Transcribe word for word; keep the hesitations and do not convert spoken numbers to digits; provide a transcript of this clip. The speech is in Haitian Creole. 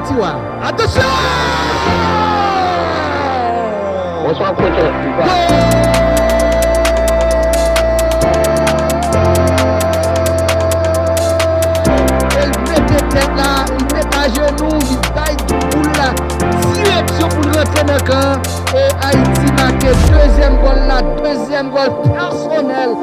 Tiwa. Atansyon! Bonswa, coach. E l mete tèt la, li mete ajenou, li bay boul la direksyon pou l rantre nan kan. E Ayiti make dezyèm gòl la, dezyèm gòl pèsonèl.